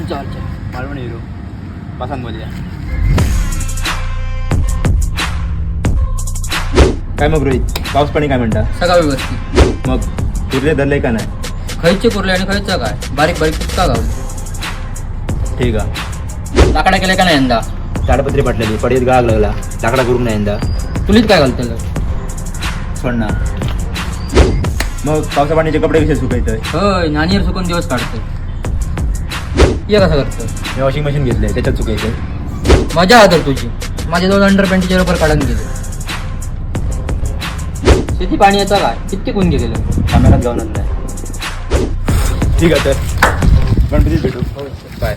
मालवणच्या. Malvan hero पासान बोलूया. काय मग रोहित, पाऊस पाणी काय म्हणता? सगळं व्यवस्थित. मग कुर्ले धरले का नाही? खयचे कुर्ले आणि खयचं काय, बारीक बारीक तुटका गावले. ठीक आहे. लाकडा केले का नाही यंदा? ताडपत्री पडलेली, पडीत गाग लागला, लाकडा करून नाही यंदा. तुलीत काय घालतलं? सोडणार. मग पावसा पाण्याचे कपडे कसे सुकायचे? होय, नानीवर सुकून दिवस काढतोय. ये कसं करतो? मी वॉशिंग मशीन घेतले, त्याच्यात सुकायचे. मजा आहे तर तुझी. माझे दोन अंडरपॅन्टचे रबर काढून गेले. शेती पाणी याचा काय, किती कोण गेलेलं. कामाला जाऊनच नाही. ठीक आहे, तर गणपतीत भेटू. बाय.